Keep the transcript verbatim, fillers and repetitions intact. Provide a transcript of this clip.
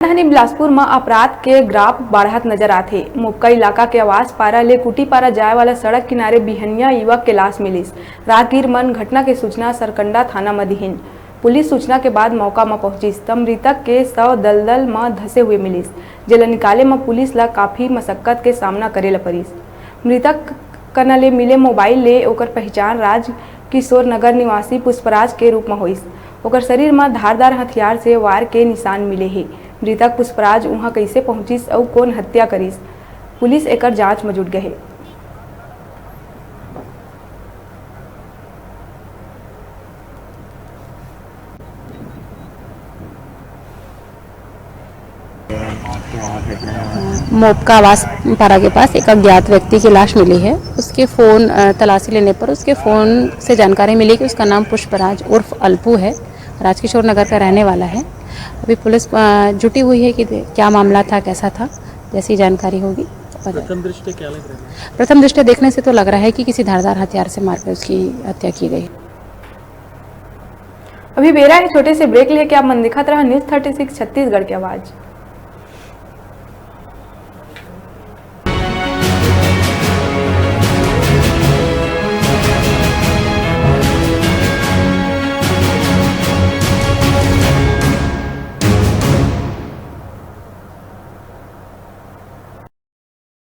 राजधानी बिलासपुर म अपराध के ग्राफ बाढ़त नजर आथे। मोपका इलाका के आवास पारा ले कुटी पारा जाए वाला सड़क किनारे बिहनिया युवक के लाश मिलिस। राहगीर मन घटना के सूचना सरकंडा थाना म दिहिन। पुलिस सूचना के बाद मौका म पहुंचिस, त मृतक के शव दलदल म धसे हुए मिलिस, जेला निकाले म पुलिस ल काफी मशक्कत के सामना करे ल परिस। मृतक कना ले मिले मोबाइल ले ओकर पहचान राज किशोर नगर निवासी पुष्पराज के रूप म होइस। ओकर शरीर म धारदार हथियार से वार के निशान मिले हे। मृतक पुष्पराज उहां कइसे पहुंचिस अउ कोन हत्या करिस, पुलिस एकर जांच म जुट गए हे। मोपका आवास पारा के पास एक अज्ञात व्यक्ति की लाश मिली है। उसके फ़ोन, अ, तलाशी लेने पर उसके फ़ोन से जानकारी मिली कि उसका नाम पुष्पराज उर्फ अल्पू है, राजकिशोर नगर का रहने वाला है। अभी पुलिस, अ, जुटी हुई है कि दे-, क्या मामला था, कैसा था, जैसी जानकारी होगी। प्रथम दृष्टया क्या लग रहा है? प्रथम दृष्टया देखने से तो लग रहा है कि किसी धारदार हथियार से मारकर उसकी हत्या की गई। अभी बेरा है छोटे से ब्रेक लेके, आप मन देखत रहा News Thirty Six छत्तीसगढ़ की आवाज़।